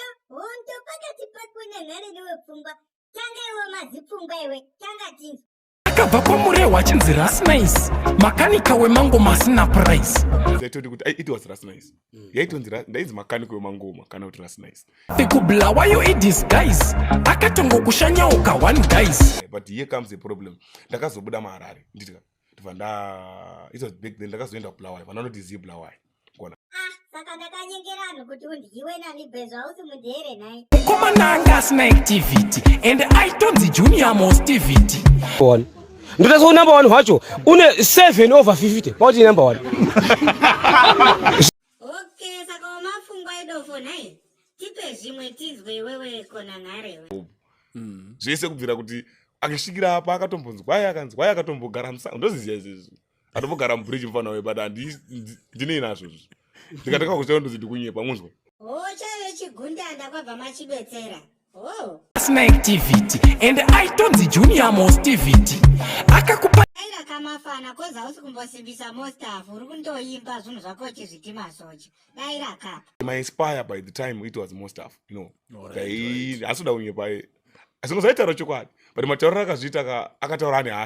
Hondo, hondo pakati pako naNhare newepfungwa. Tanga iwe mazipfungwa iwe, tanga tinzwe. Akabva kwaMurehwa achinzi Rasnice, makanika wemangoma asina price. Ndaitoti kuti it was Rasnice. Yaitonzi ndainzi makanika wemangoma kana kuti Rasnice. KuBulawayo idisguise, akatongokushanyauka one guys. But here comes the problem. Ndakazobuda muHarare, nditika ndibva nda, it was back then, ndakazoenda kuBulawayo, vananoti Bulawayo kona. Ah, saka ndakanyengera vanhu kuti undyiwe nalibhezvo, hausi mudhere nhai? Mukomana anga asina activity and aitonzi Junior Mostivity. One ndotaso number one wacho une 7 over 50 pauti number one. Okay, saka wamafungwa idofo nhai? Tipe zvimwe tinzwe iwewe kona nharewe. Zvese kubvira kuti akasvikira apa akatombonzwai, akanzwai, akatombogara musango, ndoziziya izvezvi, atombogara mubridge mufana we, but ndinei nazvo izvi. Ndikatanga kushaura ndozi ndikunyepa, munzwa. Ho, chaive chigundanda kwabva machibetsera. Ho. Asina activity and aitonzi Junior Mostivity, akakupa Aira kamafana kozi hausi kumbosimbisa mostaf, uri kundoimba zvinhu zvako uchizviti masoja. Daira kapa. My inspire by the time it was most stuff. Dai asi kuda kunyepa, asi unozaitaura chokwadi, but matauriro akazviita akataura ane hasha.